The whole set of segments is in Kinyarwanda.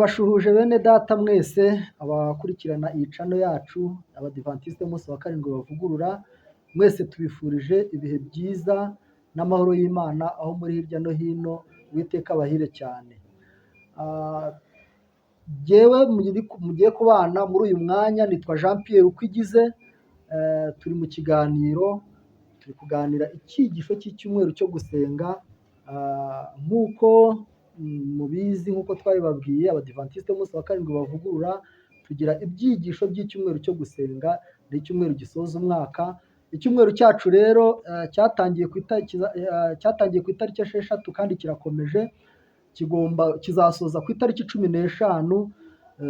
Ndabashuhuje bene data mwese abakurikirana iyi channel yacu, Abadivantisite b'umunsi wa karindwi bavugurura, mwese tubifurije ibihe byiza n'amahoro y'Imana aho muri hirya no hino, Uwiteka abahire cyane. Jyewe mugiye kubana muri uyu mwanya nitwa Jean Pierre Ukwigize, turi mu kiganiro, turi kuganira icyigisho cy'icyumweru cyo gusenga, nk'uko mubizi, nk'uko twabibabwiye, Abadivantisite b'umunsi wa karindwi bavugurura, tugira ibyigisho by'icyumweru cyo gusenga, ni icyumweru gisoza umwaka. Icyumweru cyacu rero cyatangiye ku itariki 6 kandi kirakomeje, kigomba kizasoza ku itariki 15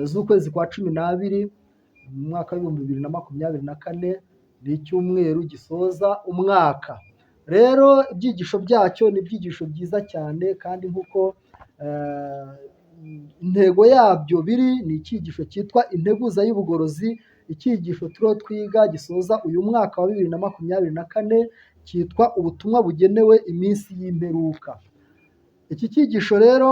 z'ukwezi kwa 12 mu mwaka wa 2024, ni icyumweru gisoza umwaka. Rero ibyigisho byacyo ni ibyigisho byiza cyane, kandi nk'uko intego yabyo biri, ni icyigisho cyitwa Integuza y'Ubugorozi, icyigisho turiho twiga gisoza uyu mwaka wa 2024, cyitwa Ubutumwa bugenewe iminsi y'imperuka. Iki cyigisho rero,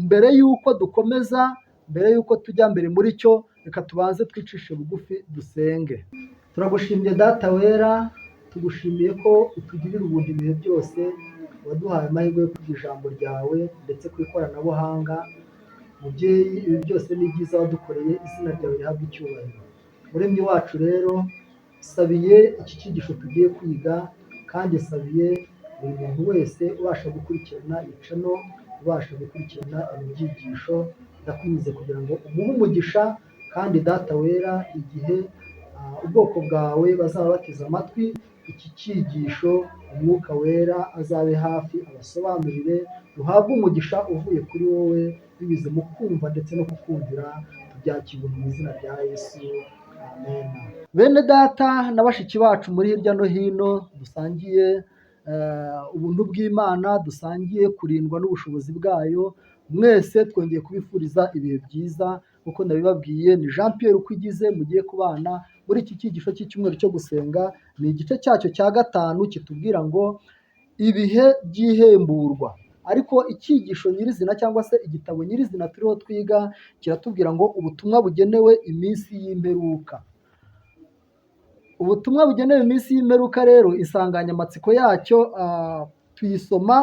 mbere y'uko dukomeza, mbere y'uko tujya mbere muri cyo, reka tubanze twicishe bugufi dusenge. Turagushimye Data wera, tugushimiye ko utugirira ubuntu ibihe byose, waduhaye amahirwe yo kwiga ijambo ryawe ndetse ku ikoranabuhanga. Mubyeyi, ibi byose ni byiza wadukoreye, izina ryawe rihabwe icyubahiro. Muremyi wacu rero, sabiye iki cyigisho tugiye kwiga, kandi sabiye buri muntu wese ubasha gukurikirana iyi channel, ubasha gukurikirana ibi byigisho, ndakwinginze kugira ngo umuhe umugisha, kandi Data wera, igihe ubwoko bwawe bazaba bateze amatwi iki cyigisho, Umwuka Wera azabe hafi abasobanurire, duhabwe umugisha uvuye kuri wowe binyuze mu kumva ndetse no kukumvira, tubyakira mu izina rya Yesu, amen. Bene data na bashiki bacu muri hirya no hino dusangiye ubuntu bw'Imana, dusangiye kurindwa n'ubushobozi bwayo, mwese twongeye kubifuriza ibihe byiza. Nk'uko nabibabwiye, ni Jean Pierre Ukwigize mugiye kubana muri iki cyigisho cy'icyumweru cyo gusenga. Ni igice cyacyo cya 5 kitubwira ngo ibihe by'ihemburwa, ariko icyigisho nyirizina cyangwa se igitabo nyirizina turiho twiga kiratubwira ngo ubutumwa bugenewe iminsi y'imperuka. Ubutumwa bugenewe iminsi y'imperuka rero, insanganyamatsiko yacyo tuyisoma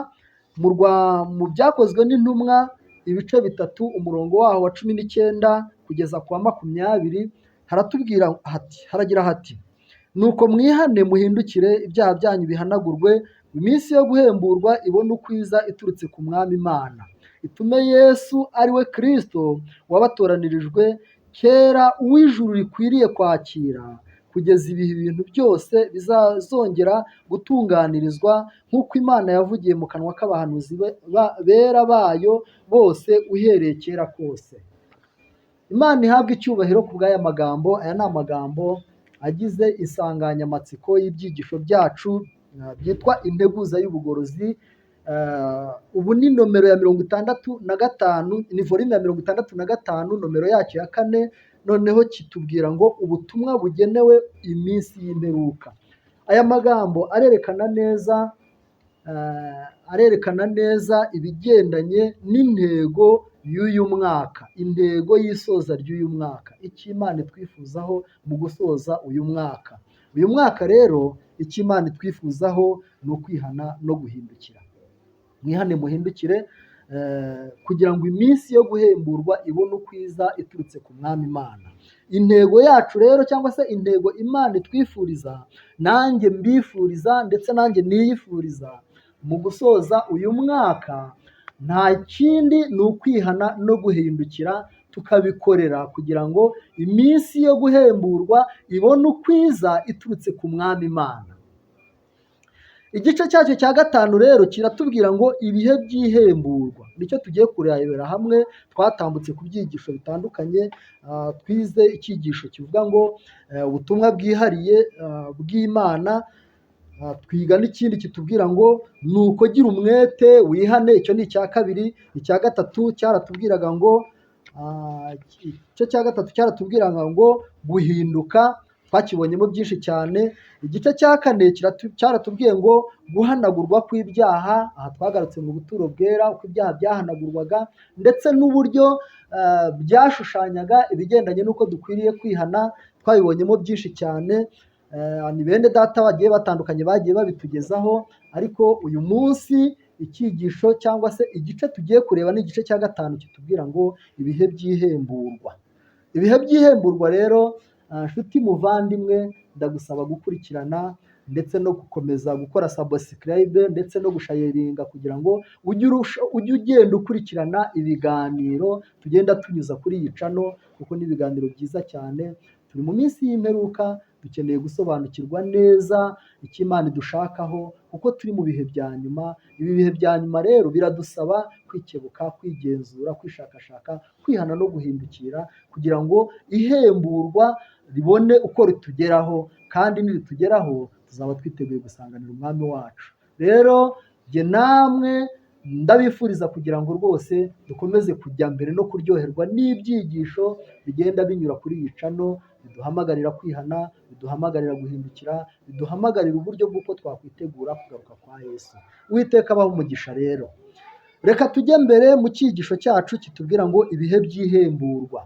mu Byakozwe n'Intumwa ibice 3, umurongo waho wa 19 kugeza ku wa 20, haratubwira hati, haragira hati: nuko mwihane muhindukire, ibyaha byanyu bihanagurwe, iminsi yo guhemburwa ibone ukwiza iturutse ku Mwami Imana, itume Yesu ari we Kristo wabatoranirijwe kera, uw'ijuru rikwiriye kwakira, kugeza ibihe ibintu byose bizazongera gutunganirizwa, nk'uko Imana yavugiye mu kanwa k'abahanuzi bera bayo bose uhereye kera kose. Imana ihabwe icyubahiro ku bw'aya magambo. Aya ni amagambo agize insanganyamatsiko y'ibyigisho byacu byitwa Integuza y'Ubugorozi. Ubu ni nomero ya 65, ni volume ya 65, nomero yacyo ya 4. Noneho kitubwira ngo ubutumwa bugenewe iminsi y'imperuka. Aya magambo arerekana neza ibigendanye n'intego y'uyu mwaka, intego y'isoza ry'uyu mwaka, icyo Imana itwifuzaho mu gusoza uyu mwaka. Uyu mwaka rero icyo Imana itwifuzaho ni ukwihana no guhindukira. Mwihane muhindukire, kugira ngo iminsi yo guhemburwa ibone ukwiza iturutse ku Mwami Imana. Intego yacu rero, cyangwa se intego Imana itwifuriza, nanjye mbifuriza ndetse nanjye niyifuriza mu gusoza uyu mwaka, nta kindi ni ukwihana no guhindukira, tukabikorera kugira ngo iminsi yo guhemburwa ibone ukwiza iturutse ku Mwami Imana. Igice cyacyo cya 5 rero kiratubwira ngo ibihe by'ihemburwa, nicyo tugiye kurebera hamwe. Twatambutse ku byigisho bitandukanye, twize icyigisho kivuga ngo ubutumwa bwihariye bw'Imana, twiga n'ikindi kitubwira ngo nuko gira umwete wihane, icyo ni icya 2. Icya 3 cyaratubwiraga ngo, icyo cya 3 cyaratubwiraga ngo guhinduka. Twakibonyemo byinshi cyane. Igice cya kane cyaratubwiye ngo guhanagurwa kw'ibyaha, aha twagarutse mu buturo bwera uko ibyaha byahanagurwaga ndetse n'uburyo byashushanyaga ibigendanye n'uko dukwiriye kwihana, twabibonyemo byinshi cyane. Ni bene data bagiye batandukanye bagiye babitugezaho, ariko uyu munsi icyigisho cyangwa se igice tugiye kureba ni igice cya gatanu kitubwira ngo ibihe by'ihemburwa. Ibihe by'ihemburwa rero, nshuti muvandimwe, ndagusaba gukurikirana ndetse no gukomeza gukora subscribe ndetse no gusharinga kugira ngo ujye ugenda ukurikirana ibiganiro tugenda tunyuza kuri iyi channel, kuko ni ibiganiro byiza cyane. Turi mu minsi y'imperuka, dukeneye gusobanukirwa neza icyo Imana idushakaho, kuko turi mu bihe bya nyuma. Ibi bihe bya nyuma rero biradusaba kwikebuka, kwigenzura, kwishakashaka, kwihana no guhindukira, kugira ngo ihemburwa ribone uko ritugeraho, kandi niritugeraho tuzaba twiteguye gusanganira Umwami wacu. Rero jye namwe ndabifuriza kugira ngo rwose dukomeze kujya mbere no kuryoherwa n'ibyigisho bigenda binyura kuri iyi channel, biduhamagarira kwihana, biduhamagarira guhindukira, biduhamagarira uburyo bw'uko twakwitegura kugaruka kwa Yesu. Uwiteka abahe umugisha. Rero reka tujye mbere mu cyigisho cyacu kitubwira ngo ibihe by'ihemburwa.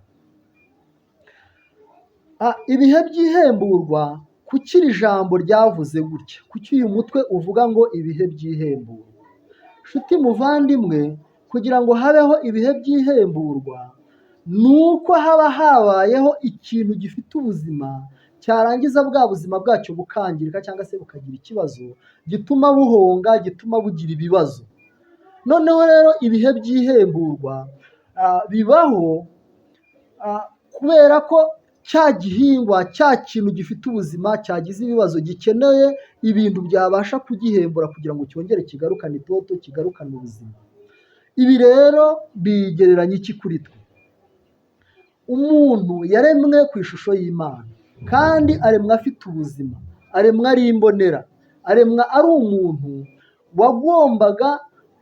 Ibihe by'ihemburwa, kuki iri jambo ryavuze gutya? Kuki uyu mutwe uvuga ngo ibihe by'ihemburwa? Nshuti muvandimwe, kugira ngo habeho ibihe by'ihemburwa ni uko haba habayeho ikintu gifite ubuzima, cyarangiza bwa buzima bwacyo bukangirika cyangwa se bukagira ikibazo gituma buhonga, gituma bugira ibibazo. Noneho rero ibihe by'ihemburwa bibaho kubera ko cya gihingwa, cya kintu gifite ubuzima cyagize ibibazo, gikeneye ibintu byabasha kugihembura kugira ngo cyongere kigarukane itoto, kigarukane ubuzima. Ibi rero bigereranya iki kuri twe? Umuntu yaremwe ku ishusho y'Imana, kandi aremwa afite ubuzima, aremwa ari imbonera, aremwa ari umuntu wagombaga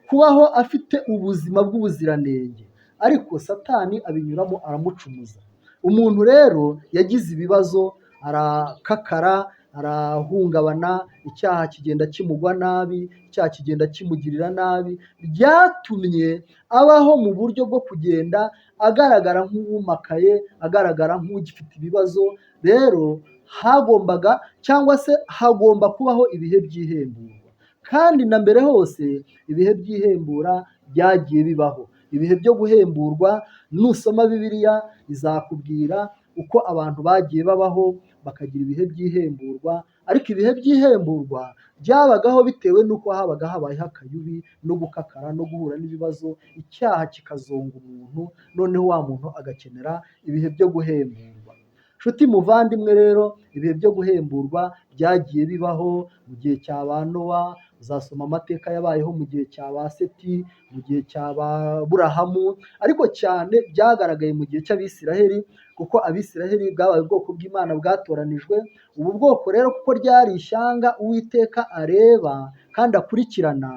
kubaho afite ubuzima bw'ubuziranenge, ariko Satani abinyuramo aramucumuza. Umuntu rero yagize ibibazo, arakakara, arahungabana, icyaha kigenda kimugwa nabi, icyaha kigenda kimugirira nabi, byatumye abaho mu buryo bwo kugenda agaragara nk'uwumakaye, agaragara nk'ugifite ibibazo. Rero hagombaga cyangwa se hagomba kubaho ibihe by'ihemburwa, kandi na mbere hose ibihe by'ihembura byagiye bibaho. Ibihe byo guhemburwa, nusoma Bibiliya izakubwira uko abantu bagiye babaho bakagira ibihe by'ihemburwa, ariko ibihe by'ihemburwa byabagaho bitewe n'uko habaga habayeho akayubi no gukakara no guhura n'ibibazo, icyaha kikazonga umuntu, noneho wa muntu agakenera ibihe byo guhemburwa. Nshuti muvandimwe rero, ibihe byo guhemburwa byagiye bibaho mu gihe cya ba Nowa, uzasoma amateka yabayeho mu gihe cya ba Seti, mu gihe cya ba Burahamu, ariko cyane byagaragaye mu gihe cy'Abisiraheli, kuko Abisiraheli bwabaye ubwoko bw'Imana bwatoranijwe. Ubu bwoko rero kuko ryari ishyanga Uwiteka areba kandi akurikirana,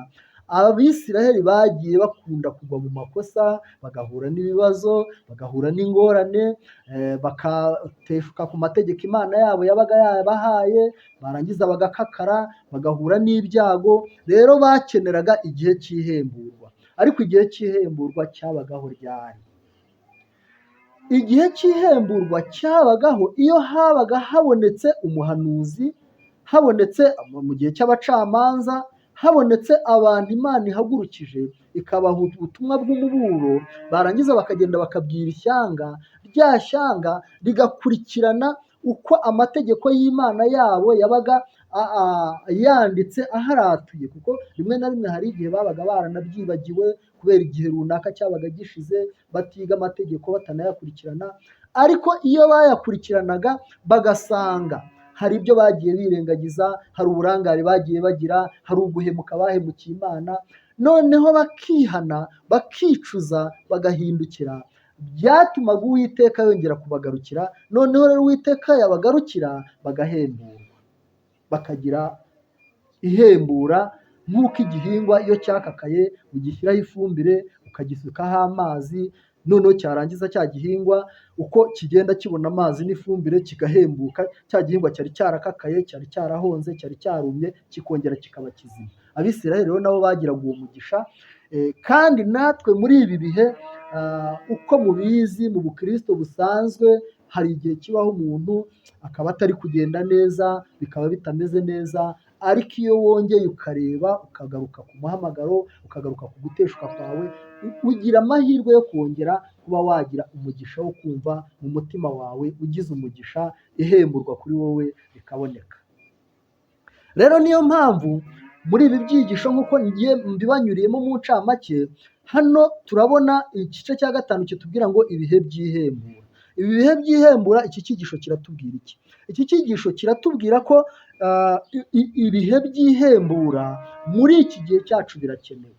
Abisiraheli bagiye bakunda kugwa mu makosa, bagahura n'ibibazo, bagahura n'ingorane, bakateshuka ku mategeko Imana yabo yabaga yabahaye, barangiza bagakakara, bagahura n'ibyago. Rero bakeneraga igihe cy'ihemburwa. Ariko igihe cy'ihemburwa cyabagaho ryari? Igihe cy'ihemburwa cyabagaho iyo habaga habonetse umuhanuzi, habonetse mu gihe cy'abacamanza, habonetse abantu Imana ihagurukije ikabaha ubutumwa bw'umuburo, barangiza bakagenda bakabwira ishyanga, rya shyanga rigakurikirana uko amategeko y'Imana yabo yabaga yanditse aharatuye, kuko rimwe na rimwe hari igihe babaga baranabyibagiwe kubera igihe runaka cyabaga gishize batiga amategeko batanayakurikirana, ariko iyo bayakurikiranaga bagasanga hari ibyo bagiye birengagiza, hari uburangare bagiye bagira, hari uguhemuka bahemukiye Imana, noneho bakihana, bakicuza, bagahindukira, byatumaga Uwiteka yongera kubagarukira. Noneho rero Uwiteka yabagarukira bagahemburwa, bakagira ihembura, nk'uko igihingwa iyo cyakakaye ugishyiraho ifumbire, ukagisukaho amazi, Noneho cyarangiza cya gihingwa uko kigenda kibona amazi n'ifumbire kigahembuka, cya gihingwa cyari cyarakakaye, cyari cyarahonze, cyari cyarumye, kikongera kikaba kizima. Abisirayeli rero nabo bagiraga uwo mugisha, kandi natwe muri ibi bihe uko mubizi mu bukristo busanzwe hari igihe kibaho umuntu akaba atari kugenda neza, bikaba bitameze neza, ariko iyo wongeye ukareba ukagaruka ku muhamagaro, ukagaruka ku guteshuka kwawe, ugira amahirwe yo kongera kuba wagira umugisha wo kumva mu mutima wawe ugize umugisha, ihemburwa kuri wowe rikaboneka. Rero niyo mpamvu muri ibi byigisho nk'uko ngiye mbibanyuriyemo mu ncamake, hano turabona igice cya 5 kitubwira ngo ibihe by'ihembura. Ibi bihe by'ihembura, iki cyigisho kiratubwira iki? Iki cyigisho kiratubwira ko ibihe by'ihembura muri iki gihe cyacu birakenewe.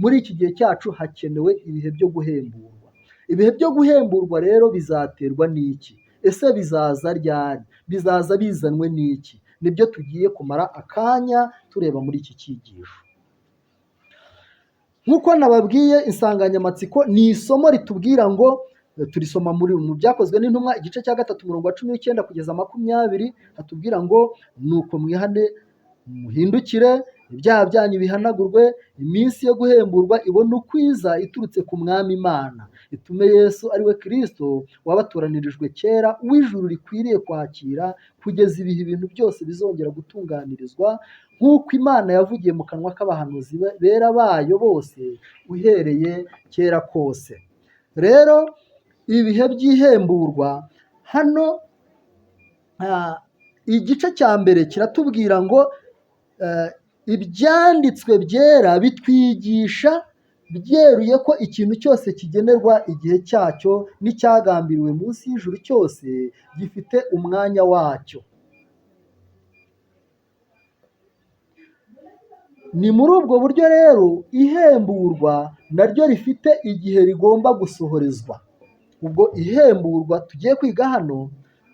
Muri iki gihe cyacu hakenewe ibihe byo guhemburwa. Ibihe byo guhemburwa rero bizaterwa n'iki? Ese bizaza ryari? Bizaza bizanwe n'iki? Nibyo tugiye kumara akanya tureba muri iki cyigisho. Nk'uko nababwiye, insanganyamatsiko ni isomo ritubwira ngo turisoma mu Byakozwe n'Intumwa igice cya 3 umurongo wa 19 kugeza 20, hatubwira ngo nuko mwihane muhindukire, ibyaha byanyu bihanagurwe, iminsi yo guhemburwa ibone ukwiza iturutse ku Mwami Imana, itume Yesu ari we Kristo wabatoranirijwe kera, uw'ijuru rikwiriye kwakira kugeza ibihe ibintu byose bizongera gutunganirizwa, nk'uko Imana yavugiye mu kanwa k'abahanuzi bera bayo bose uhereye kera kose. Rero ibihe by'ihemburwa hano igice cya mbere kiratubwira ngo ibyanditswe byera bitwigisha byeruye ko ikintu cyose kigenerwa igihe cyacyo n'icyagambiriwe munsi y'ijuru cyose gifite umwanya wacyo. Ni muri ubwo buryo rero ihemburwa naryo rifite igihe rigomba gusohorezwa. Ubwo ihemburwa tugiye kwiga hano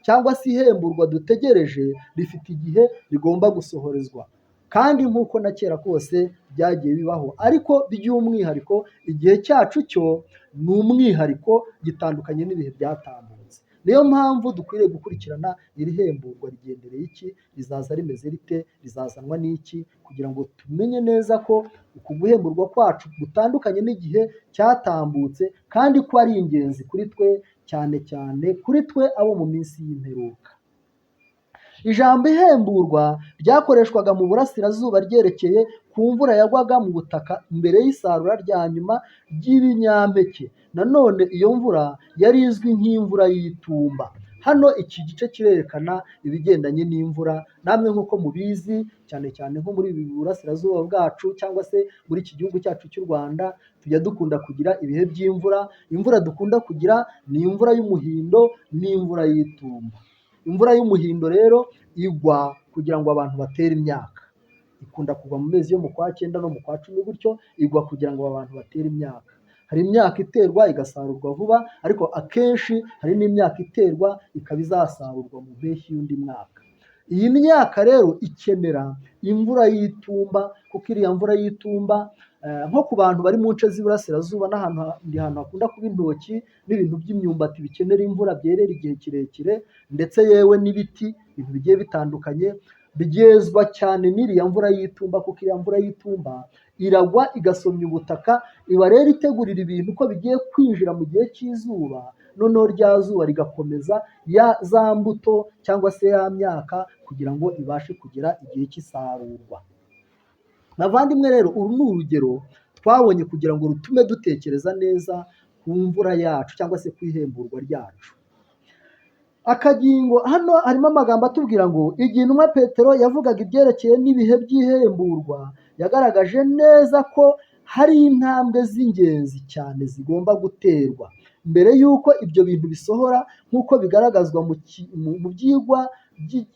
cyangwa se ihemburwa dutegereje rifite igihe rigomba gusohorezwa, kandi nk'uko na kera kose byagiye bibaho, ariko by'umwihariko igihe cyacu cyo ni umwihariko, gitandukanye n'ibihe byatambutse. Niyo mpamvu dukwiriye gukurikirana iri hemburwa rigendereye iki, rizaza rimeze rite, rizazanwa n'iki, kugira ngo tumenye neza ko uku guhemburwa kwacu gutandukanye n'igihe cyatambutse, kandi ko ari ingenzi kuri twe, cyane cyane kuri twe abo mu minsi y'imperuka. Ijambo ihemburwa ryakoreshwaga mu burasirazuba ryerekeye ku mvura yagwaga mu butaka mbere y'isarura rya nyuma ry'ibinyampeke. Nanone iyo mvura yari izwi nk'imvura y'itumba. Hano iki gice kirerekana ibigendanye n'imvura, namwe nk'uko mubizi, cyane cyane nko muri ibi burasirazuba bwacu cyangwa se muri iki gihugu cyacu cy'u Rwanda, tujya dukunda kugira ibihe by'imvura. Imvura dukunda kugira ni imvura y'umuhindo n'imvura y'itumba. Imvura y'umuhindo rero igwa kugira ngo abantu batere imyaka. Ikunda kugwa mu mezi yo mu kwa 9 no mu kwa 10 gutyo, igwa kugira ngo abantu batere imyaka. Hari imyaka iterwa igasarurwa vuba, ariko akenshi hari n'imyaka iterwa ikaba izasarurwa mu mpeshyi y'undi mwaka. Iyi myaka rero ikenera imvura y'itumba, kuko iriya mvura y'itumba nko ku bantu bari mu nce z'iburasirazuba n'ahantu hakunda kuba intoki n'ibintu by'imyumbati bikenera imvura byerera igihe kirekire, ndetse yewe n'ibiti, ibintu bigiye bitandukanye byezwa cyane n'iriya mvura y'itumba, kuko iriya mvura y'itumba iragwa igasomya ubutaka, iba rero itegurira ibintu ko bigiye kwinjira mu gihe cy'izuba, noneho rya zuba rigakomeza ya za mbuto cyangwa se ya myaka kugira ngo ibashe kugera igihe cy'isarurwa. Bavandimwe rero uru ni urugero twabonye kugira ngo rutume dutekereza neza ku mvura yacu cyangwa se ku ihemburwa ryacu. Akagingo hano harimo amagambo atubwira ngo igihe intumwa Petero yavugaga ibyerekeye n'ibihe by'ihemburwa, yagaragaje neza ko hari intambwe z'ingenzi cyane zigomba guterwa mbere y'uko ibyo bintu bisohora, nk'uko bigaragazwa mu byigwa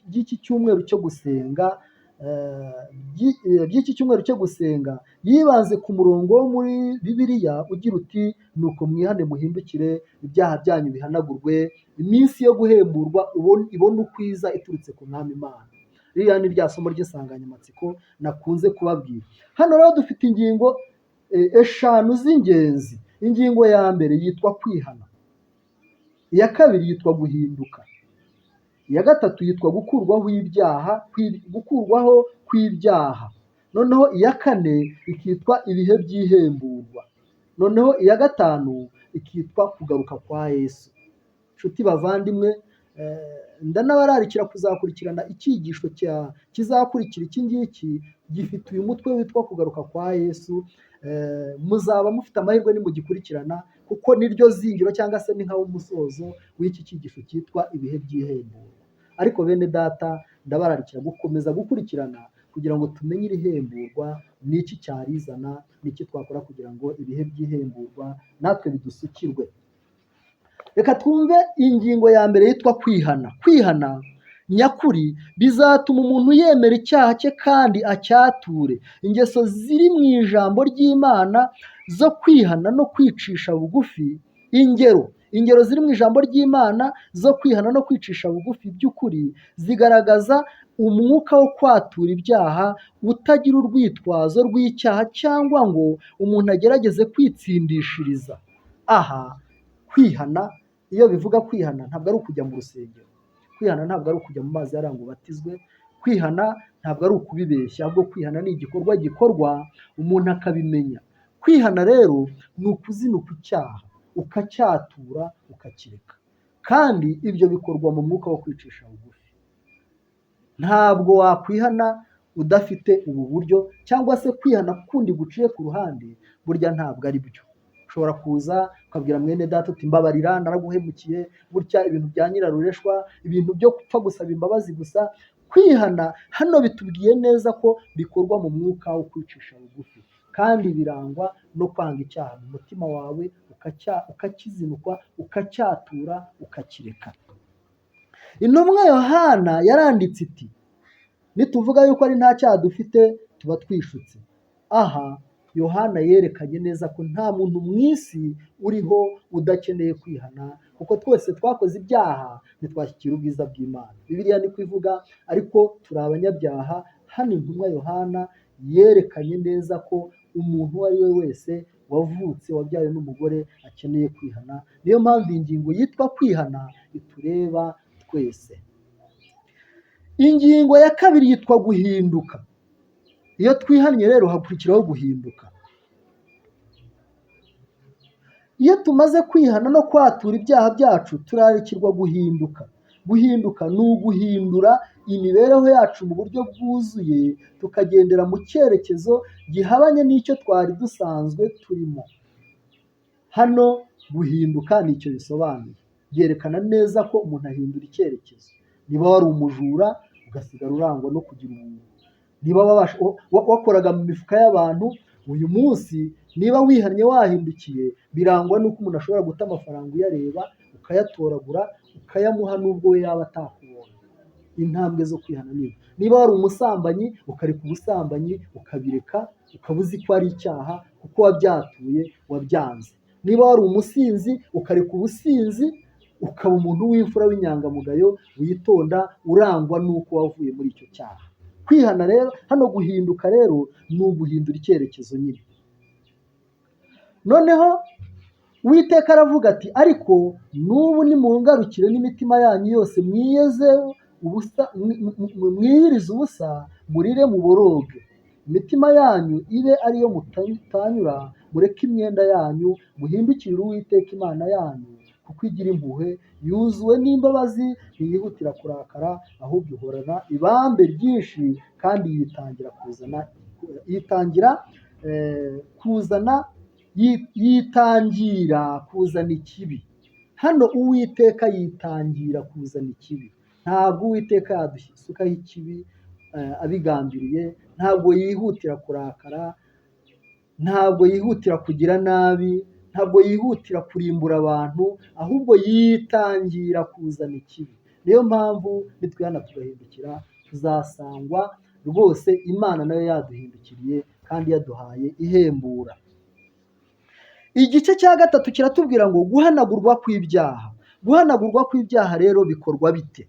by'iki cyumweru cyo gusenga. By'iki cyumweru cyo gusenga yibanze ku murongo wo muri Bibiliya ugira uti nuko mwihane muhindukire, ibyaha byanyu bihanagurwe, iminsi yo guhemburwa ibone ukwiza iturutse ku Mwami Imana. Ririya ni rya somo ry'insanganyamatsiko nakunze kubabwira. Hano rero dufite ingingo 5 z'ingenzi. Ingingo ya mbere yitwa kwihana, iya kabiri yitwa guhinduka, iya gatatu yitwa gukurwaho ibyaha, gukurwaho kw'ibyaha, noneho iya kane ikitwa ibihe by'ihemburwa, noneho iya gatanu ikitwa kugaruka kwa Yesu. Nshuti bavandimwe, ndanabararikira kuzakurikirana icyigisho kizakurikira iki ngiki gifite uyu mutwe witwa kugaruka kwa Yesu. Muzaba mufite amahirwe nimugikurikirana, kuko niryo zingiro cyangwa se ni nkaho umusozo w'iki cyigisho cyitwa ibihe by'ihemburwa. Ariko bene data, ndabararikira gukomeza gukurikirana kugira ngo tumenye iri hemburwa n'iki cyarizana, n'iki twakora kugira ngo ibihe by'ihemburwa natwe bidusukirwe. Reka twumve ingingo ya mbere yitwa kwihana. Kwihana nyakuri bizatuma umuntu yemera icyaha cye kandi acyature. Ingeso ziri mu ijambo ry'Imana zo kwihana no kwicisha bugufi, ingero ziri mu ijambo ry'Imana zo kwihana no kwicisha bugufi by'ukuri zigaragaza umwuka wo kwatura ibyaha utagira urwitwazo rw'icyaha cyangwa ngo umuntu agerageze kwitsindishiriza. Aha kwihana, iyo bivuga kwihana ntabwo ari ukujya mu rusengero, kwihana ntabwo ari ukujya mu mazi hariya ngo ubatizwe, kwihana ntabwo ari ukubibeshya, ahubwo kwihana ni igikorwa gikorwa umuntu akabimenya. Kwihana rero ni ukuzinuka icyaha ukacyatura ukakireka, kandi ibyo bikorwa mu mwuka wo kwicisha bugufi. Ntabwo wakwihana udafite ubu buryo, cyangwa se kwihana kundi guciye ku ruhande, burya ntabwo ari byo. Ushobora kuza ukabwira mwene data uti mbabarira naraguhemukiye, gutya ibintu bya nyirarureshwa, ibintu byo gupfa gusaba imbabazi gusa. Kwihana hano bitubwiye neza ko bikorwa mu mwuka wo kwicisha bugufi, kandi birangwa no kwanga icyaha mu mutima wawe, ukakizinukwa, ukacyatura, ukakireka. Intumwa Yohana yaranditse iti nituvuga yuko ari nta cyaha dufite tuba twishutse. Aha Yohana yerekanye neza ko nta muntu mu isi uriho udakeneye kwihana, kuko twese twakoze ibyaha ntitwashyikira ubwiza bw'Imana. Bibiliya niko ivuga, ariko turi abanyabyaha. Hano intumwa Yohana yerekanye neza ko umuntu uwo ari we wese wavutse wabyawe n'umugore akeneye kwihana. Niyo mpamvu iyi ngingo yitwa kwihana itureba twese. Ingingo ya kabiri yitwa guhinduka. Iyo twihannye rero hakurikiraho guhinduka. Iyo tumaze kwihana no kwatura ibyaha byacu turarikirwa guhinduka. Guhinduka ni uguhindura imibereho yacu mu buryo bwuzuye, tukagendera mu cyerekezo gihabanye n'icyo twari dusanzwe turimo. Hano guhinduka nicyo bisobanuye, byerekana neza ko umuntu ahindura icyerekezo. Niba wari umujura ugasigara urangwa no kugira ubuntu, niba wakoraga mu mifuka y'abantu, uyu munsi niba wihannye wahindukiye, birangwa n'uko umuntu ashobora guta amafaranga uyareba, ukayatoragura, ukayamuha n'ubwo we yaba atakubonye. Intambwe zo kwihana ni niba wari umusambanyi ukareka ubusambanyi, ukabireka, ukaba uzi ko ari icyaha kuko wabyatuye, wabyanze. Niba wari umusinzi ukareka ubusinzi, ukaba umuntu w'imfura w'inyangamugayo, witonda, urangwa n'uko wavuye muri icyo cyaha. Kwihana rero hano, guhinduka rero ni uguhindura icyerekezo nyine. Noneho Uwiteka aravuga ati ariko n'ubu nimungarukire n'imitima yanyu yose, mwiyeze ubusa, mwiyirize ubusa, murire muboroge, imitima yanyu ibe ariyo mutanyura, mureke imyenda yanyu, muhindukirire Uwiteka Imana yanyu, kuko igira impuhwe, yuzuwe n'imbabazi, ntiyihutira kurakara, ahubwo ihorana ibambe ryinshi, kandi yitangira kuzana ikibi. Hano Uwiteka yitangira kuzana ikibi. Ntabwo Uwiteka yadusukaho ikibi abigambiriye, ntabwo yihutira kurakara, ntabwo yihutira kugira nabi, ntabwo yihutira kurimbura abantu, ahubwo yitangira kuzana ikibi. Niyo mpamvu nitwihana tugahindukira, tuzasangwa rwose Imana nayo yaduhindukiriye kandi yaduhaye ihembura. Igice cya gatatu kiratubwira ngo guhanagurwa kw'ibyaha. Guhanagurwa kw'ibyaha rero bikorwa bite?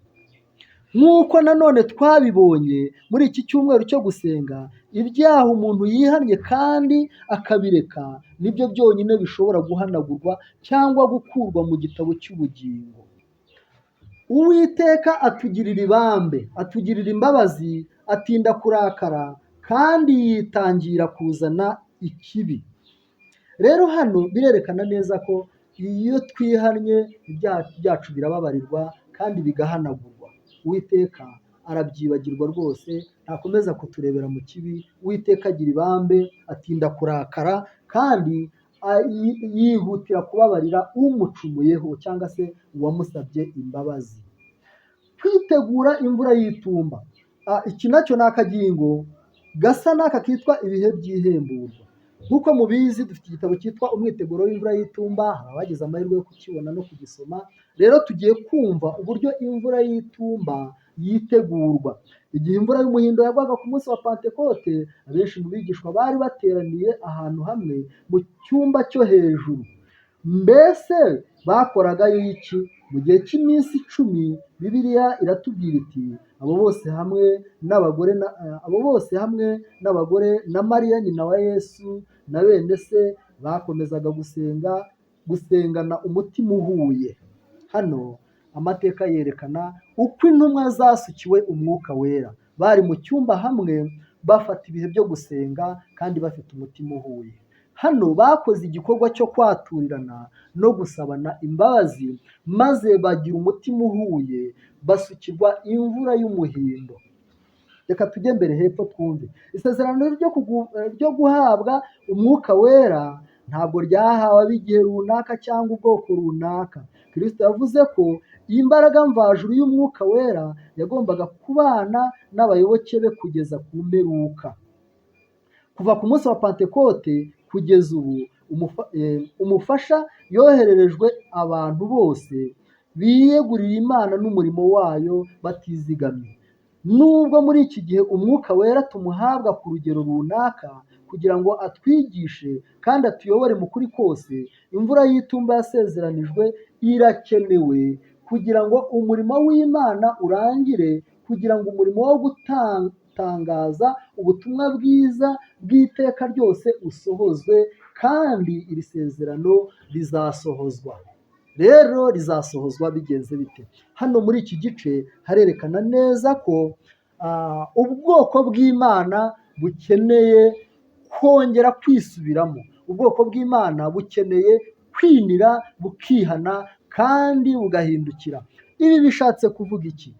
Nk'uko nanone twabibonye muri iki cyumweru cyo gusenga, ibyaha umuntu yihannye kandi akabireka nibyo byonyine bishobora guhanagurwa cyangwa gukurwa mu gitabo cy'ubugingo. Uwiteka atugirira ibambe, atugirira imbabazi, atinda kurakara kandi yitangira kuzana ikibi. Rero hano birerekana neza ko iyo twihannye ibyaha byacu birababarirwa kandi bigahanagurwa. Uwiteka arabyibagirwa rwose, ntakomeza kuturebera mu kibi. Uwiteka agira ibambe, atinda kurakara kandi yihutira kubabarira umucumuyeho cyangwa se uwamusabye imbabazi. Kwitegura imvura y'itumba, iki nacyo ni akagingo gasa n'aka kitwa ibihe by'ihemburwa. Nk'uko mubizi dufite igitabo cyitwa Umwiteguro w'imvura y'itumba, hari abagize amahirwe yo kukibona no kugisoma. Rero tugiye kumva uburyo imvura y'itumba yitegurwa. Igihe imvura y'umuhindo yagwaga ku munsi wa Pantekote, abenshi mu bigishwa bari bateraniye ahantu hamwe mu cyumba cyo hejuru. Mbese bakoragayo iki? Mu gihe cy'iminsi 10, Bibiliya iratubwira iti abo bose hamwe n'abagore abo bose hamwe n'abagore na Mariya nyina wa Yesu na bene se bakomezaga gusenga, gusengana umutima uhuye. Hano amateka yerekana uko intumwa zasukiwe umwuka wera. Bari mu cyumba hamwe bafata ibihe byo gusenga kandi bafite umutima uhuye. Hano bakoze igikorwa cyo kwaturirana no gusabana imbabazi, maze bagira umutima uhuye, basukirwa imvura y'umuhindo. Reka tujye mbere hepfo twumve. Isezerano ryo guhabwa umwuka wera ntabwo ryahawe ab'igihe runaka cyangwa ubwoko runaka. Kristo yavuze ko imbaraga mvajuru y'umwuka wera yagombaga kubana n'abayoboke be kugeza ku mperuka. Kuva ku munsi wa Pantekote kugeza ubu, umufasha yohererejwe abantu bose biyegurira Imana n'umurimo wayo batizigamye. Nubwo muri iki gihe umwuka wera tumuhabwa ku rugero runaka kugira ngo atwigishe kandi atuyobore mu kuri kose, imvura y'itumba yasezeranijwe irakenewe kugira ngo umurimo w'Imana urangire, kugira ngo umurimo wo gutangaza ubutumwa bwiza bw'iteka ryose usohozwe, kandi iri sezerano rizasohozwa. Rero rizasohozwa bigenze bite? Hano muri iki gice harerekana neza ko ubwoko bw'Imana bukeneye kongera kwisubiramo. Ubwoko bw'Imana bukeneye kwinira, bukihana kandi bugahindukira. Ibi bishatse kuvuga iki?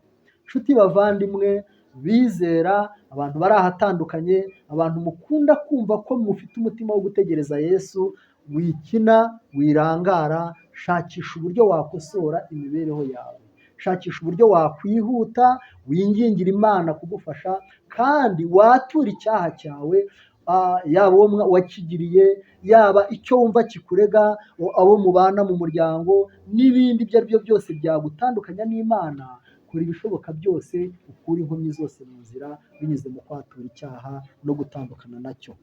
Nshuti bavandimwe bizera, abantu bari ahatandukanye, abantu mukunda kumva ko mufite umutima wo gutegereza Yesu, wikina, wirangara, shakisha uburyo wakosora imibereho yawe, shakisha uburyo wakwihuta, wingingira Imana kugufasha, kandi watura icyaha cyawe, yaba uwo wakigiriye, yaba icyo wumva kikurega, abo mubana mu muryango, n'ibindi ibyo ari byo byose byagutandukanya n'Imana. Kora ibishoboka byose ukure inkomyi zose mu nzira binyuze mu kwatura icyaha no gutandukana nacyo.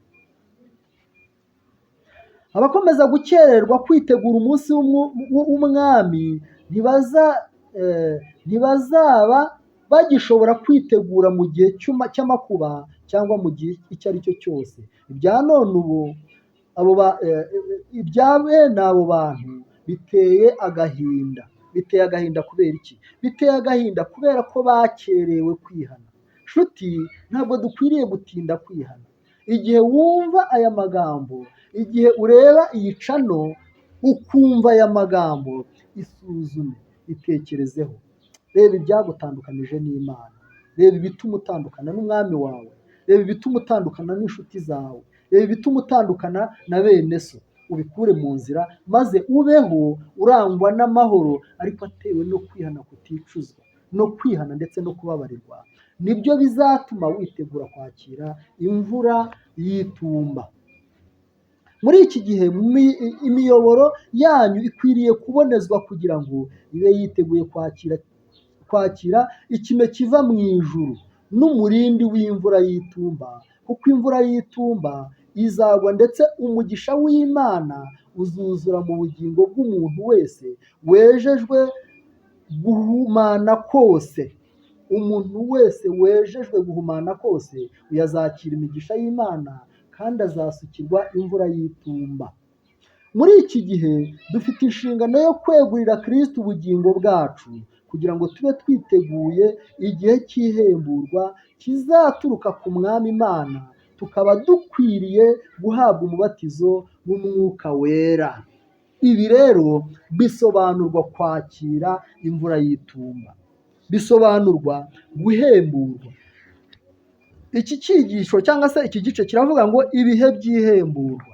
Abakomeza gukererwa kwitegura umunsi w'umwami ntibazaba bagishobora kwitegura mu gihe cy'amakuba cyangwa mu gihe icyo ari cyo cyose. Ibya none ubu ibya bene abo bantu biteye agahinda. Biteye agahinda kubera iki? Biteye agahinda kubera ko bakerewe kwihana. Nshuti, ntabwo dukwiriye gutinda kwihana. Igihe wumva aya magambo, igihe ureba iyi cano ukumva aya magambo, isuzume, itekerezeho. Reba ibyagutandukanije n'Imana, reba ibituma utandukana n'umwami wawe, reba ibituma utandukana n'inshuti zawe, reba ibituma utandukana na bene so, ubikure mu nzira maze ubeho urangwa n'amahoro ariko atewe no kwihana kuticuzwa, no kwihana ndetse no kubabarirwa. Nibyo bizatuma witegura kwakira imvura y'itumba. Muri iki gihe imiyoboro yanyu ikwiriye kubonezwa kugira ngo ibe yiteguye kwakira ikime kiva mu ijuru n'umurindi w'imvura y'itumba, kuko imvura y'itumba izagwa ndetse umugisha w'Imana uzuzura mu bugingo bw'umuntu wese wejejwe guhumana kose. Umuntu wese wejejwe guhumana kose yazakira imigisha y'Imana kandi azasukirwa imvura y'itumba. Muri iki gihe dufite inshingano yo kwegurira Kristo ubugingo bwacu kugira ngo tube twiteguye igihe cy'ihemburwa kizaturuka ku Mwami Imana, tukaba dukwiriye guhabwa umubatizo w'Umwuka Wera. Ibi rero bisobanurwa kwakira imvura y'itumba, bisobanurwa guhemburwa. Iki cyigisho cyangwa se iki gice kiravuga ngo ibihe by'ihemburwa.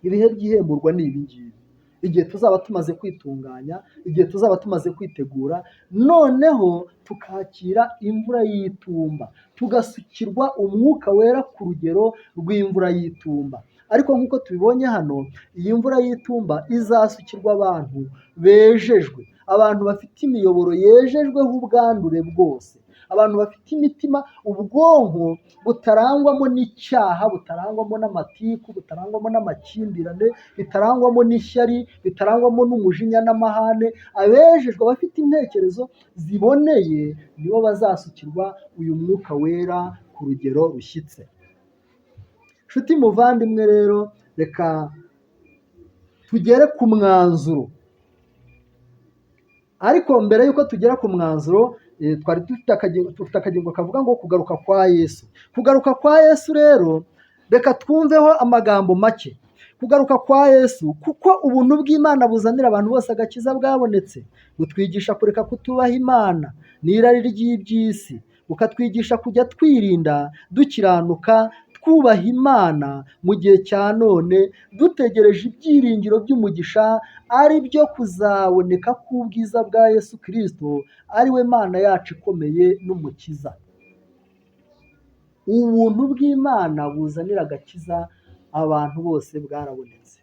Ibihe by'ihemburwa ni ibi ngibi: igihe tuzaba tumaze kwitunganya, igihe tuzaba tumaze kwitegura, noneho tukakira imvura y'itumba, tugasukirwa Umwuka Wera ku rugero rw'imvura y'itumba. Ariko nk'uko tubibonye hano, iyi mvura y'itumba izasukirwa abantu bejejwe, abantu bafite imiyoboro yejejweho ubwandure bwose, abantu bafite imitima, ubwonko butarangwamo n'icyaha, butarangwamo n'amatiku, butarangwamo n'amakimbirane, bitarangwamo n'ishyari, bitarangwamo n'umujinya n'amahane. Abejejwe, abafite intekerezo ziboneye, nibo bazasukirwa uyu Mwuka Wera ku rugero rushyitse. Nshuti muvandimwe rero, reka tugere ku mwanzuro. Ariko mbere y'uko tugera ku mwanzuro, twari dufite akagingo kavuga ngo kugaruka kwa Yesu. Kugaruka kwa Yesu rero, reka twumveho amagambo make. Kugaruka kwa Yesu, kuko ubuntu bw'Imana buzanira abantu bose agakiza bwabonetse, butwigisha kureka kutubaha Imana n'irari ry'iby'isi, bukatwigisha kujya twirinda dukiranuka, twubaha Imana mu gihe cya none, dutegereje ibyiringiro by'umugisha ari byo kuzaboneka k'ubwiza bwa Yesu Kristo, ari we Mana yacu ikomeye n'Umukiza. Ubuntu bw'Imana buzanira agakiza abantu bose bwarabonetse.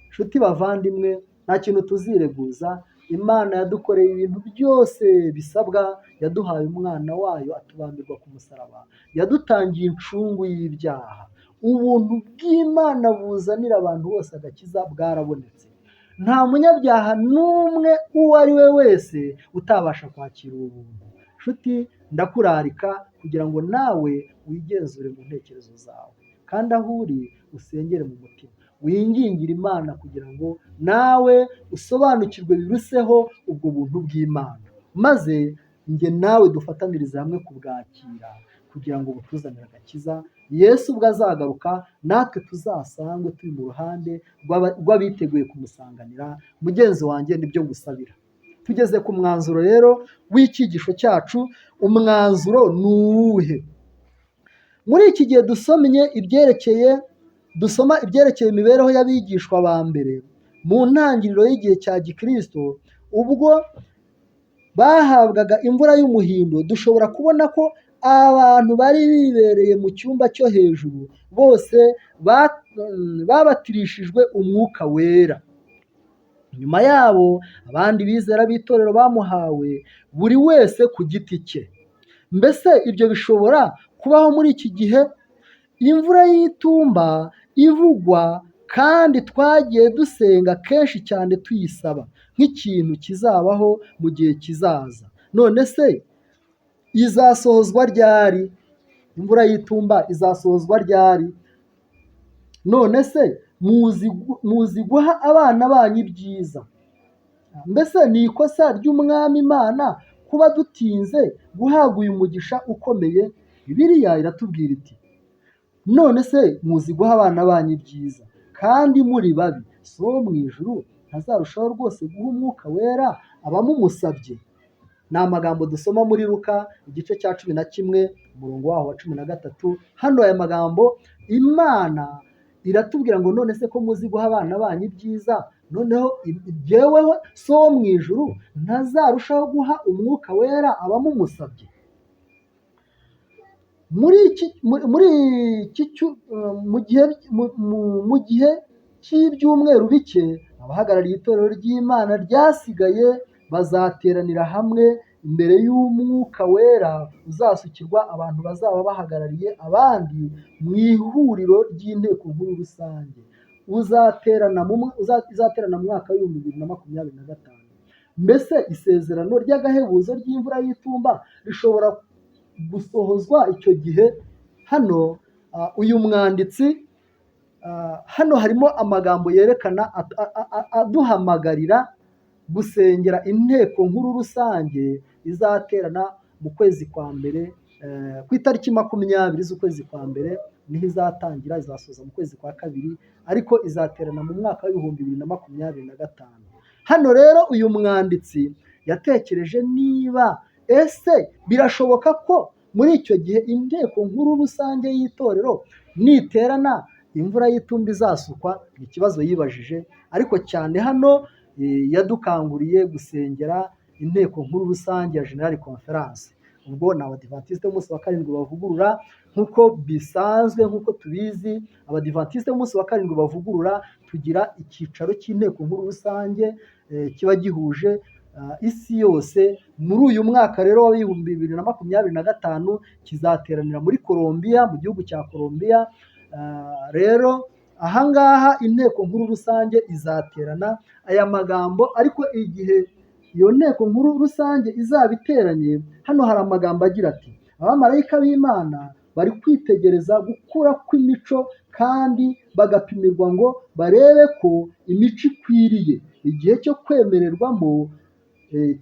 Nshuti bavandimwe, nta kintu tuzireguza. Imana yadukoreye ibintu byose bisabwa, yaduhaye umwana wayo atubambirwa ku musaraba, yadutangiye incungu y'ibyaha. Ubuntu bw'Imana buzanira abantu bose agakiza bwarabonetse. Nta munyabyaha n'umwe uwo ari we wese utabasha kwakira ubu buntu. Nshuti, ndakurarika kugira ngo nawe wigenzure mu ntekerezo zawe, kandi aho uri usengere mu mutima, wingingire Imana kugira ngo nawe usobanukirwe biruseho ubwo buntu bw'Imana, maze njye nawe dufatanirize hamwe kubwakira kugira ngo butuzanire agakiza. Yesu ubwo azagaruka, natwe tuzasangwe turi mu ruhande rw'abiteguye kumusanganira. Mugenzi wanjye, nibyo ngusabira. Tugeze ku mwanzuro rero w'icyigisho cyacu. Umwanzuro ni uwuhe? Muri iki gihe dusomye ibyerekeye dusoma ibyerekeye imibereho y'abigishwa ba mbere mu ntangiriro y'igihe cya gikristo, ubwo bahabwaga imvura y'umuhindo, dushobora kubona ko abantu bari bibereye mu cyumba cyo hejuru bose babatirishijwe Umwuka Wera. Nyuma yabo, abandi bizera b'itorero bamuhawe buri wese ku giti cye. Mbese ibyo bishobora kubaho muri iki gihe? Imvura y'itumba ivugwa kandi twagiye dusenga kenshi cyane tuyisaba nk'ikintu kizabaho mu gihe kizaza. None se izasohozwa ryari? Imvura y'itumba izasohozwa ryari? None se muzi guha abana banyu ibyiza? Mbese ni ikosa ry'Umwami Imana kuba dutinze guhabwa uyu mugisha ukomeye? Bibiliya iratubwira iti: "None se muzi guha abana banyu ibyiza kandi muri babi, So wo mu ijuru ntazarushaho rwose guha Umwuka Wera abamumusabye?" Ni amagambo dusoma muri Luka igice cya 11, umurongo waho wa 13. Hano aya magambo, Imana iratubwira ngo: "None se ko muzi guha abana banyu ibyiza, noneho jyeweho So wo mu ijuru ntazarushaho guha Umwuka Wera abamumusabye?" Muri iki muri iki mu gihe mu gihe cy'ibyumweru bike, abahagarariye itorero ry'Imana ryasigaye bazateranira hamwe imbere y'Umwuka Wera uzasukirwa abantu bazaba bahagarariye abandi mu ihuriro ry'inteko nkuru rusange izaterana mu mwaka w'2025. Mbese isezerano ry'agahebuzo ry'imvura y'itumba rishobora gusohozwa icyo gihe? Hano uyu mwanditsi, hano harimo amagambo yerekana aduhamagarira gusengera inteko nkuru rusange izaterana mu kwezi kwa mbere, ku itariki 20 z'ukwezi kwa mbere niho izatangira, izasoza mu kwezi kwa kabiri, ariko izaterana mu mwaka w'2025. Hano rero uyu mwanditsi yatekereje niba ese birashoboka ko muri icyo gihe inteko nkuru rusange y'itorero niterana imvura y'itumba izasukwa. Ni ikibazo yibajije, ariko cyane hano yadukanguriye gusengera inteko nkuru rusange ya General Conference. Ubwo ni Abadivantisite b'umunsi wa karindwi bavugurura, nk'uko bisanzwe, nk'uko tubizi, Abadivantisite b'umunsi wa karindwi bavugurura tugira icyicaro cy'inteko nkuru rusange kiba gihuje isi yose. Muri uyu mwaka rero wa 2025 kizateranira muri Colombia, mu gihugu cya Colombia. Rero ahangaha inteko nkuru rusange izaterana aya magambo, ariko igihe iyo nteko nkuru rusange izaba iteranye, hano hari amagambo agira ati: abamarayika b'Imana bari kwitegereza gukura kw'imico kandi bagapimirwa ngo barebe ko imico ikwiriye. Igihe cyo kwemererwamo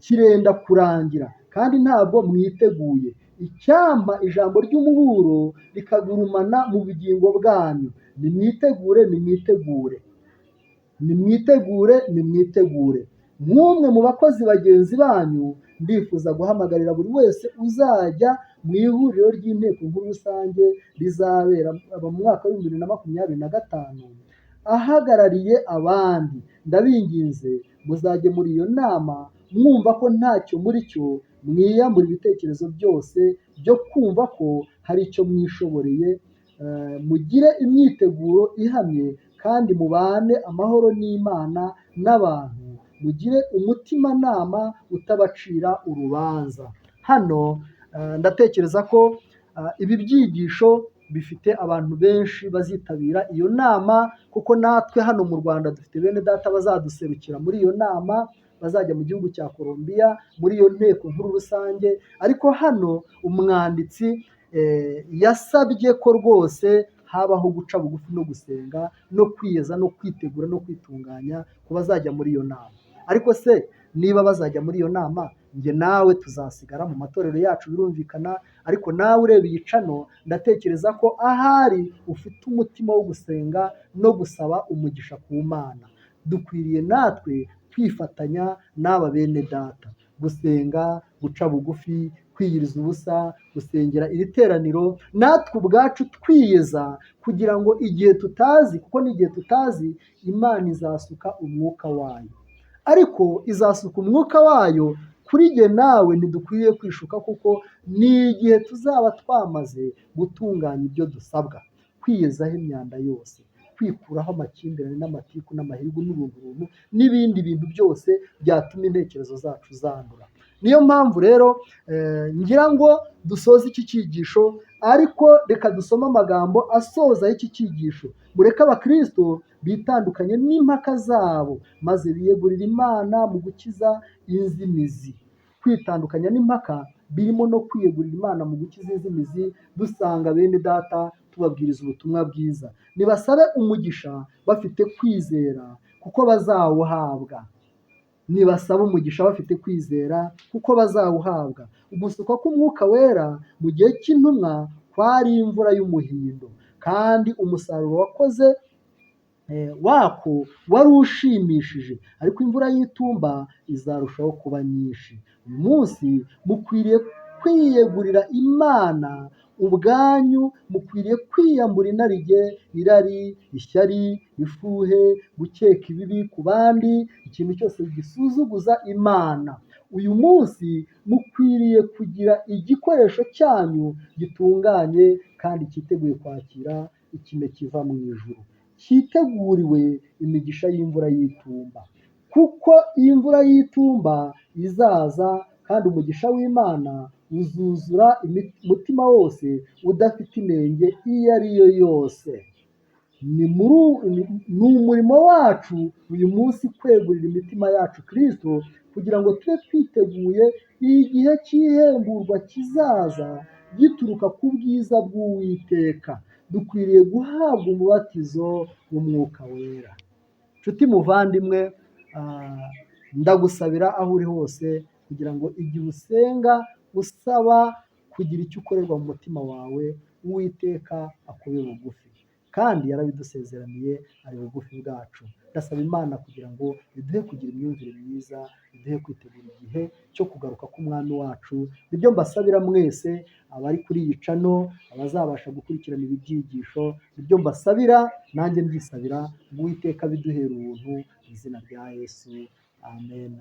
kirenda kurangira kandi ntabwo mwiteguye. Icyampa ijambo ry'umuburo rikagurumana mu bugingo bwanyu. Nimwitegure, nimwitegure, nimwitegure, nimwitegure. Nk'umwe mu bakozi bagenzi banyu, ndifuza guhamagarira buri wese uzajya mu ihuriro ry'inteko nkuru rusange rizabera mu mwaka w'2025 ahagarariye abandi. Ndabinginze muzajye muri iyo nama mwumva ko ntacyo muri cyo, mwiyambura ibitekerezo byose byo kumva ko hari icyo mwishoboreye, mugire imyiteguro ihamye kandi mubane amahoro n'Imana n'abantu, mugire umutimanama utabacira urubanza. Hano ndatekereza ko ibi byigisho bifite abantu benshi bazitabira iyo nama, kuko natwe hano mu Rwanda dufite bene data bazaduserukira muri iyo nama, bazajya mu gihugu cya Colombia muri iyo nteko nkuru rusange. Ariko hano umwanditsi yasabye ko rwose habaho guca bugufi no gusenga no kwiyeza no kwitegura no kwitunganya ku bazajya muri iyo nama. Ariko se niba bazajya muri iyo nama, njye nawe tuzasigara mu matorero yacu, birumvikana. Ariko nawe ureba iyi cano, ndatekereza ko ahari ufite umutima wo gusenga no gusaba umugisha ku Mana. Dukwiriye natwe kwifatanya n'aba bene data, gusenga, guca bugufi, kwiyiriza ubusa, gusengera iri teraniro, natwe ubwacu twiyeza kugira ngo igihe tutazi, kuko n'igihe tutazi Imana izasuka umwuka wayo. Ariko izasuka umwuka wayo kuri jye nawe, ntidukwiriye kwishuka, kuko ni igihe tuzaba twamaze gutunganya ibyo dusabwa, kwiyezaho imyanda yose, kwikuraho amakimbirane n'amatiku n'amahirwe n'urunturuntu n'ibindi bintu byose byatuma intekerezo zacu zandura. Niyo mpamvu rero ngira ngo dusoze iki cyigisho, ariko reka dusome amagambo asoza iki cyigisho. Mureke abakristo bitandukanye n'impaka zabo, maze biyegurire Imana mu gukiza inzimizi. Kwitandukanya n'impaka birimo no kwiyegurira Imana mu gukiza inzimizi, dusanga bene data tubabwiriza ubutumwa bwiza. Nibasabe umugisha bafite kwizera kuko bazawuhabwa. Nibasabe umugisha bafite kwizera kuko bazawuhabwa. Ugusukwa k'umwuka wera mu gihe cy'intumwa kwari imvura y'umuhindo, kandi umusaruro wakoze wako wari ushimishije, ariko imvura y'itumba izarushaho kuba nyinshi. Uyu munsi mukwiriye kwiyegurira Imana ubwanyu, mukwiriye kwiyambura inarijye, irari, ishyari, ifuhe, gukeka ibibi ku bandi, ikintu cyose gisuzuguza Imana. Uyu munsi mukwiriye kugira igikoresho cyanyu gitunganye kandi cyiteguye kwakira ikime kiva mu ijuru, cyiteguriwe imigisha y'imvura y'itumba, kuko imvura y'itumba izaza kandi umugisha w'Imana uzuzura umutima wose udafite inenge iyo ari yo yose. Ni umurimo wacu uyu munsi kwegurira imitima yacu Kristo, kugira ngo tube twiteguye igihe cy'ihemburwa kizaza gituruka ku bwiza bw'Uwiteka. Dukwiriye guhabwa umubatizo w'Umwuka Wera. Nshuti muvandimwe, ndagusabira aho uri hose kugira ngo igihe usenga usaba kugira icyo ukorerwa mu mutima wawe, Uwiteka akube bugufi, kandi yarabidusezeraniye, ari bugufi bwacu. Ndasaba Imana kugira ngo iduhe kugira imyumvire myiza, iduhe kwitegura igihe cyo kugaruka k'Umwami wacu. Nibyo mbasabira mwese abari kuri iyi channel, abazabasha gukurikirana ibi byigisho, nibyo mbasabira nanjye mbisabira ngo Uwiteka abiduhere ubuntu mu izina rya Yesu, amen.